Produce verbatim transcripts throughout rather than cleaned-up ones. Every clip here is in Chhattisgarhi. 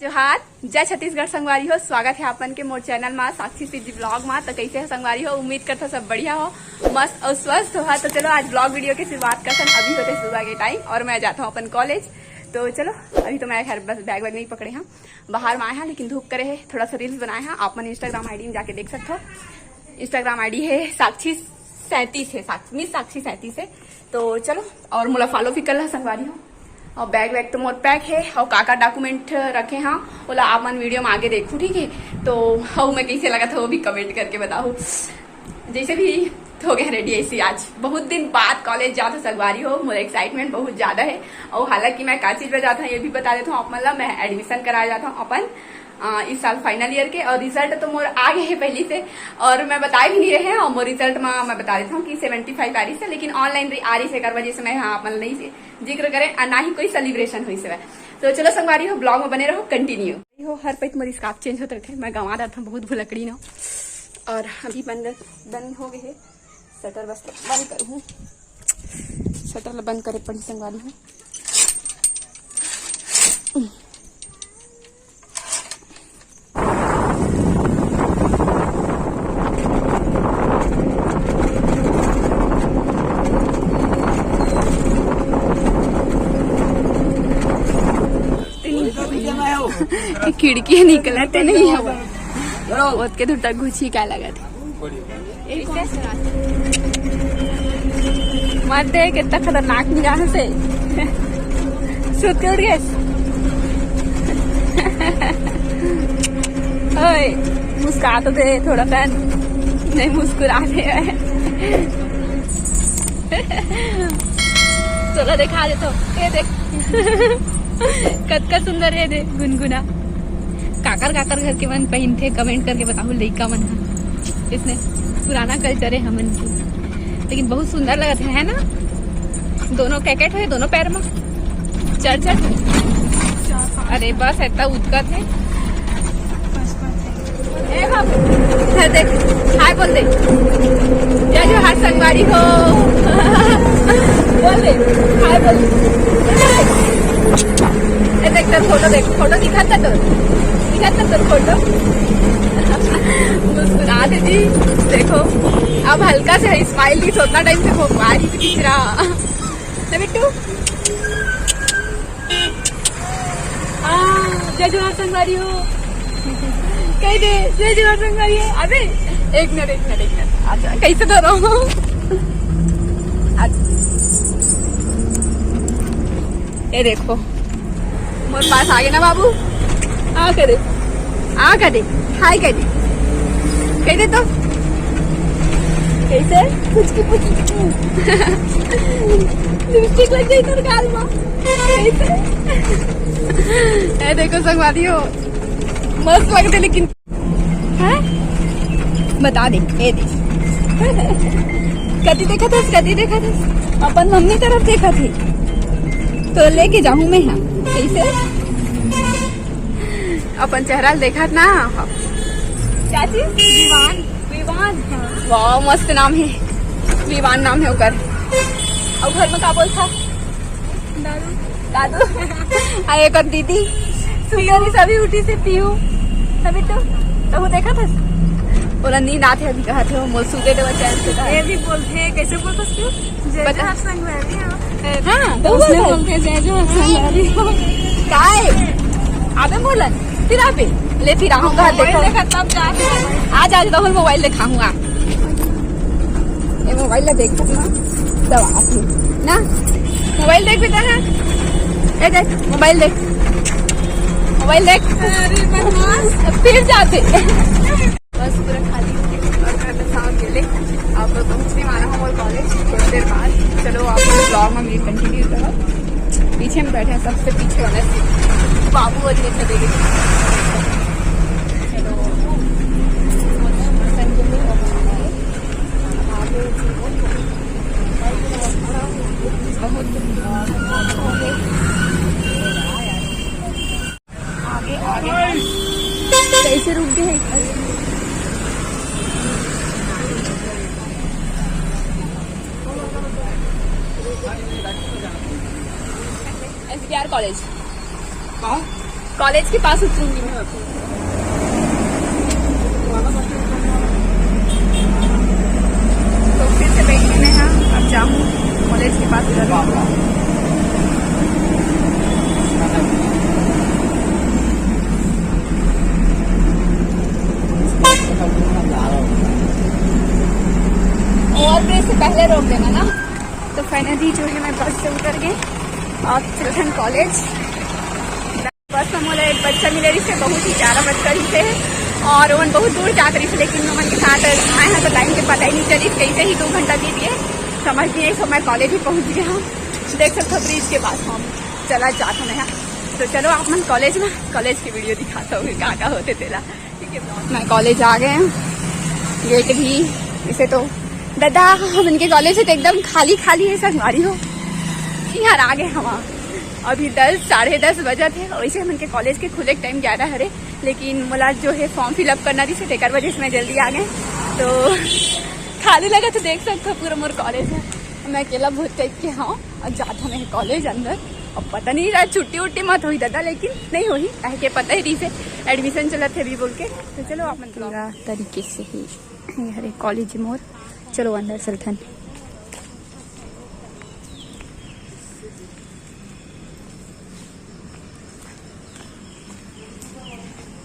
जोहार, जय छत्तीसगढ़ संगवारी हो। स्वागत है आप मन के मोर चैनल मा, साक्षी सीजी ब्लॉग मा। तो कैसे हो संगवारी हो? उम्मीद करता सब बढ़िया हो, मस्त और स्वस्थ हो। तो चलो आज ब्लॉग वीडियो के शुरुआत करथन। अभी होते सुबह के टाइम और मैं जाता हूँ अपन कॉलेज। तो चलो, अभी तो मैं खैर बस बैग वैग नहीं पकड़े हाँ, बाहर में आए हाँ, लेकिन धूप करे है, थोड़ा सा रील्स बनाए हाँ। आप मन इंस्टाग्राम आईडी में जाके देख सकते हो। इंस्टाग्राम आईडी है साक्षी सैंतीस है, साक्ष-, मिस साक्षी सैंतीस है। तो चलो, और मोला फॉलो भी कर ला संगवारी हो। और बैग वैग तो मोर पैक है, और का का डॉक्यूमेंट रखे हाँ, ओला आप मन वीडियो में आगे देखू, ठीक है? तो हऊ मैं कैसे लगा था वो भी कमेंट करके बताओ। जैसे भी हो गया रेडी ऐसी, आज बहुत दिन बाद कॉलेज जात हो संगवारी हो, मोर एक्साइटमेंट बहुत ज्यादा है। और हालांकि मैं का चीज में जाता हूँ ये भी बता देता हूँ आप मन ला, मैं एडमिशन कराया जाता हूँ अपन अ, इस साल फाइनल ईयर के, और रिजल्ट तो मोर आ गए है पहले से। और मैं बताए भी नहीं रहे हैं, और मोर रिजल्ट में मैं बता देता हूँ कि सेवेंटी फाइव आ रही है, लेकिन ऑनलाइन आ रही है, कर वजह से मैं यहाँ अपन नहीं जिक्र करें और ना ही कोई सेलिब्रेशन हुई से। तो चलो संगवारी हो, ब्लॉग में बने रहो, कंटिन्यू हो। हर पैत मोर स्कार्फ चेंज होते रहते, मैं गंवा देता हूँ बहुत भुलकड़ी ना। और अभी बंद बंद हो गए है शटर, बस बंद करूँ, शटर ला बंद करे पड़ी संगवारी हो। खिड़की निकलते नहीं हवा। ओतके दूर तक घुसी का लगत। मत दे, कितना खतरनाक निगाह से। सुत के उठ गए। ओए, मुस्का तो दे थोड़ा सा, नहीं मुस्कुरा दे। चलो दिखा दे तो, ये देख। कतका सुंदर है दे गुनगुना। काकर काकर घर के मन पहिनथे, कमेंट करके बताओ लइका मन ह। इसने पुराना कल्चर है हमन के, लेकिन बहुत सुंदर लगत है, है ना? दोनों कैकेट है दोनों पैर में, चढ़ चढ़। अरे बस इतना उतकत है। ए बाबू, इधर देख, हाय बोल दे। जय जोहार संगवारी हो। बोल दे, हाय बोल दे। ए देख, तेरा फोटो देख, फोटो दिखा था तो, दिखा था तो फोटो। मुस्कुरा दे जी। देखो, अब हल्का से स्माइल नहीं, सोतना टाइम से वो बाहर ही खींच रहा। ना बिट्टू? हाँ, जय जोहार संगवारी हो। कह दे, जय जोहार संगवारी हो। अबे, एक मिनट, एक मिनट, एक मिनट। अच्छा, कैसे धरो? अच्छा। ये देखो, मोर पास आ गए ना बाबू। आ करे, आ करे, हाय करे। कह दे तो। कैसे? पुचकी पुचकी। लिपस्टिक लग गई तोर गाल में। कैसे? ए देखो संगवारी हो, मस्त लगते लेकिन। हैं? बता दे, ए दे। कति देखा था, कति देखा था? अपन मम्मी तरफ देखा थी। तो लेके जाऊं मैं यहाँ। कैसे? अपन चेहरा ल देखत ना। क्या चीज? विवान। विवान, हाँ। वाह, मस्त नाम है, विवान नाम है ओकर। और घर में का बोलता? दादू। दादू। आ एक और दीदी। सुंदरी सभी उठी से पीहू। तभी तो, तो वो देखा था? बोला नींद आते अभी कहा थे, वो मोल सुते देवा चैन से कहा। ये भी बोलते हैं, कैसे बोलता तू? जय बता। जोहार संगवारी हो। हाँ, तो तो उसने बोला। बोलते हैं, "जय जोहार संगवारी हो।" काय? अबे मोलन, फिर आबे। ले, फिर आहूँ, कहा मोबाइल देखो। देखा तब जाके। आज, आज राहुल मोबाइल दिखाऊंगा। ये मोबाइल ला देख ना, दवा आती ना। मोबाइल देख बेटा, हाँ। ए देख, मोबाइल देख। मोबाइल देख। अरे बदमाश। फिर जाते। बस पूरा खाली हो गया और घर में साथ अकेले। अब पहुंचने वाला हूँ और कॉलेज थोड़ी देर बाद। चलो आप लोग ब्लॉग में मेरी कंटिन्यू करो। पीछे में बैठे हैं सबसे पीछे वाला सीट, बाबू और ये चले गए। चलो, बहुत आगे, आगे। कैसे रुक गए? SBR college. कहाँ? कॉलेज के पास उतरूंगी मैं। तो फिर से बैठी मैं यहाँ, अब जाऊँ कॉलेज के पास उधर। और भी इससे पहले रोक देना ना। तो फाइनली जो है मैं बस से उतर गई, अब चिल्ड्रन कॉलेज। बस में मोला एक बच्चा मिले रहिस हे, बहुत ही प्यारा बच्चा रहिस हे, और ओमन बहुत दूर जात रहिस हे, लेकिन ओमन के साथ आए हैं तो टाइम के पता ही नहीं चलिस, कैसे ही दो घंटा बीत गए, समझ नहीं आई। तो मैं कॉलेज ही पहुंच गया हूँ, देख सकते हो ब्रिज के पास हम चला जात हूँ मैं। तो चलो आप मन कॉलेज में, कॉलेज की वीडियो दिखाता हूँ, क्या क्या होते तेला। ठीक है, मैं कॉलेज आ गए हैं, गेट भी इसे तो दादा, हमन के कॉलेज है तो एकदम खाली खाली है संगवारी हो। यार आ गए हम, अभी दस, साढ़े दस बजत हे। वैसे हमन के कॉलेज के खुले टाइम ग्यारह हरे, लेकिन मोला जो है फॉर्म फिलअप करना रहिस हे, तेकर वजह से मैं जल्दी आ गए। तो खाली लगा तो देख सकते हो पूरा मोर कॉलेज है। मैं अकेला भूत टाइप के हाँ, और जात हूँ मैं कॉलेज अंदर। अब पता नहीं रहा छुट्टी उट्टी मत होही दादा, लेकिन नहीं होही, काहे के पता ही रहिस हे एडमिशन चलत हे अभी बोल के। तो चलो आप मन पूरा तरीके से ही ये हरे कॉलेज मोर। चलो अंदर चलथन।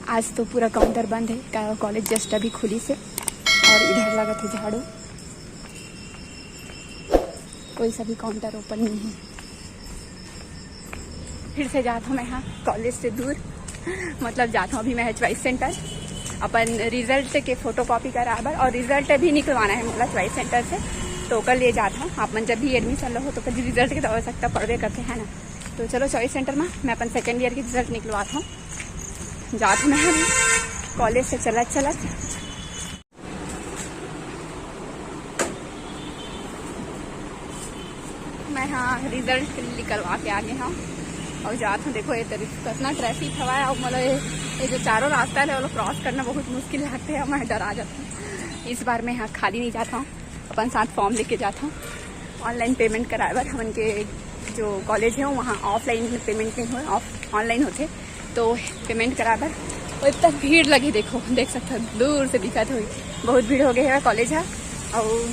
आज तो पूरा काउंटर बंद है, का-, कॉलेज जस्ट अभी खुलिस हे और इधर लगत है झाड़ू, कोई सा भी काउंटर ओपन नहीं है। फिर से जात हूँ मैं यहाँ कॉलेज से दूर, मतलब जात हूँ अभी मैं चॉइस सेंटर अपन रिजल्ट के फोटोकॉपी कराए बर, और रिजल्ट भी निकलवाना है मतलब चॉइस सेंटर से, तो ओकर लिए जात हूँ। आप मन जब भी एडमिशन लो हो तो कभी रिजल्ट की तो आवश्यकता पड़बे करथे, है ना। तो चलो चॉइस सेंटर में मैं अपन सेकेंड ईयर के रिजल्ट निकलवात हूँ। जात हूँ मैं अभी कॉलेज से चलत चलत। मैं हाँ रिजल्ट निकलवा के आ गए हूँ और जात हूँ। देखो ये तरीफ कितना ट्रैफिक हवा है और मतलब ये, ये जो चारों रास्ता है वो क्रॉस करना बहुत मुश्किल लगता है, मैं डरा जाती हूँ। इस बार मैं यहाँ खाली नहीं जाता हूँ, अपन साथ फॉर्म लेके जाता हूँ। ऑनलाइन पेमेंट कराए बर हमन के जो कॉलेज है वहाँ ऑफलाइन पेमेंट नहीं हो, ऑफ ऑनलाइन होते, तो पेमेंट कराए बर। और इतना भीड़ लगे, देखो देख सकते हो दूर से दिखत होही, बहुत भीड़ हो गए है कॉलेज है। और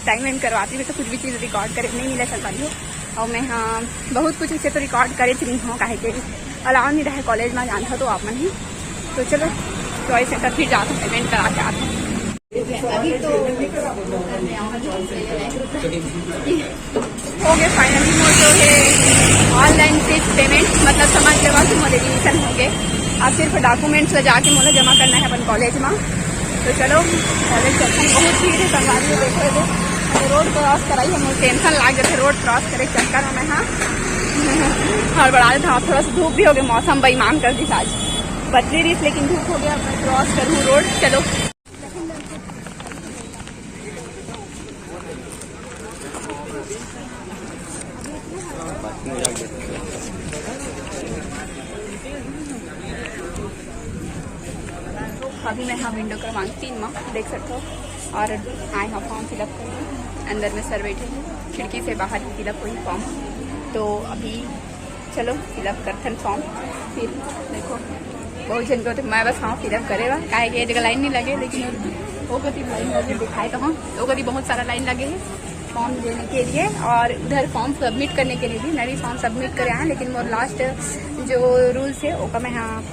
टाइम वाइम करवाती में तो कुछ भी चीज़ रिकॉर्ड करे नहीं मिला संगवारी हो। और मैं हाँ बहुत कुछ इसे तो रिकॉर्ड करे नहीं हूँ, काहे के अलाउ नहीं रहे कॉलेज में जाना तो आप मन ही। तो चलो चॉइस सेंटर फिर जाता हूँ, पेमेंट करा के आता हूँ। अभी तो हो गए फाइनली मोर जो है ऑनलाइन फीस पेमेंट, मतलब समझ लेवा कि मोर एडमिशन हो गए। अब सिर्फ डॉक्यूमेंट्स ले जाके मोला जमा करना है अपन कॉलेज में। तो चलो कॉलेज चलते हैं। बहुत भीड़ है संगवारी हो, देखो ये रोड क्रॉस कराई है, मोर टेंशन लाग जाते रोड क्रॉस करे चक्कर में। हाँ हड़बड़ा था, थोड़ा सा धूप भी हो गया, मौसम बेईमान कर दी आज, बदली रही लेकिन धूप हो गया। मैं क्रॉस करूँ रोड, चलो। अभी मैं हाँ विंडो क्रमांक तीन में देख सकते हो और आए हाँ फॉर्म फिलअप करके। अंदर में सर बैठे हैं, खिड़की से बाहर ही फिलअप हुई फॉर्म। तो अभी चलो फिलअप करथन फॉर्म। फिर देखो बहुत झन के होथे, मैं बस हाँ फिलअप करे बा, काहे कि ये जगह लाइन नहीं लगे, लेकिन वो कति लाइन लगे दिखाए तो हाँ, वो कति बहुत सारा लाइन लगे है फॉर्म देने के लिए और उधर फॉर्म सबमिट करने के लिए भी। मैं भी फॉर्म सबमिट करे आया, लेकिन मोर लास्ट जो रूल्स है ओका मैं हाँ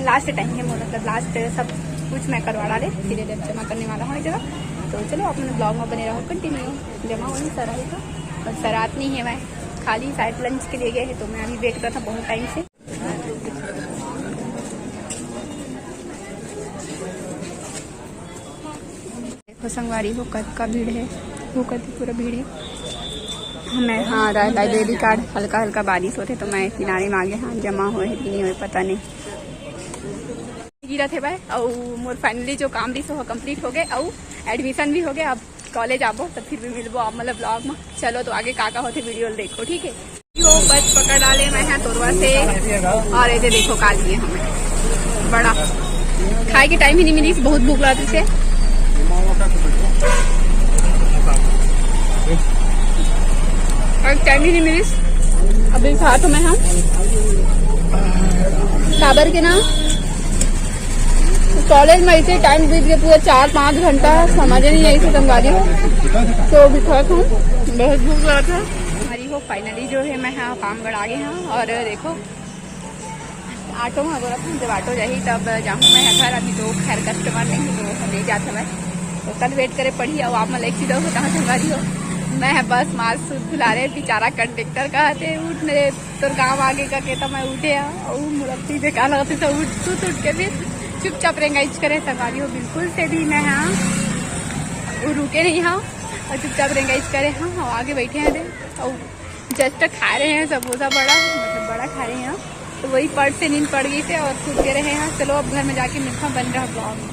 लास्ट टाइम है मोर, मतलब लास्ट सब कुछ मैं करवा डाले, फिर ये जमा करने वाला हूँ एक जगह। तो चलो आप मन ब्लॉग में बने रहो, कंटिन्यू जमा होने सर आएगा और सर आत नहीं है, मैं खाली शायद लंच के लिए गए हैं, तो मैं अभी वेट करता बहुत टाइम से। देखो संगवारी हो कतका भीड़ है, वो कति पूरा भीड़ है। मैं हाँ रा-, लाइब्रेरी कार्ड हल्का हल्का बारिश होते तो मैं किनारे में आ गया। हाँ जमा हुए है कि नहीं हुए पता नहीं। गिरा थे भाई, और मोर फाइनली जो काम भी सो कंप्लीट हो गए और एडमिशन भी हो गए। अब कॉलेज आबो तो फिर भी मिलबो आप मतलब ब्लॉग में। चलो तो आगे का का होते वीडियो देखो, ठीक है। यो बस पकड़ डाले मैं है तोरवा से। और ये देखो का लिए हमें बड़ा खाए के टाइम ही नहीं मिली, बहुत भूख लगा से। और टाइम ही नहीं मिली। अभी खा तो मैं हम काबर के ना, कॉलेज में ऐसे टाइम बीत गया पूरा चार पाँच घंटा, समझ नहीं आई थी संगवारी हो। तो अभी थोड़ा था, बहुत भूख लगा था। हमारी हो, फाइनली जो है मैं हाँ पामगढ़ आ गए हाँ। और देखो, ऑटो में बोला था, जब ऑटो जाही तब जाहूँ मैं घर। अभी तो खैर कस्टमर नहीं, तो नहीं जाता मैं, तो कल वेट करे पड़ी। अब आप मतलब एक चीज और बताना संगवारी हो, मैं बस मास्क भुला रहे, बेचारा कंडक्टर का थे, उठ मेरे तोर काम आगे का कहता मैं उठे हाँ, और मुरब्बी बेकार लगती सब उठ, सुत उठ के फिर चुपचाप रेंगाइच करे संगवारी हो, बिल्कुल से भी मैं हाँ, वो रुके नहीं हाँ, और चुपचाप रेंगाइच करे हाँ, और आगे बैठे हैं दे, और जस्ट खा रहे हैं समोसा बड़ा, मतलब बड़ा खा रहे हैं, तो वही पट से नींद पड़ गई थे और सुत के रहे हैं। चलो अब घर में जाके मिलता हूँ, बन रहा ब्लॉग।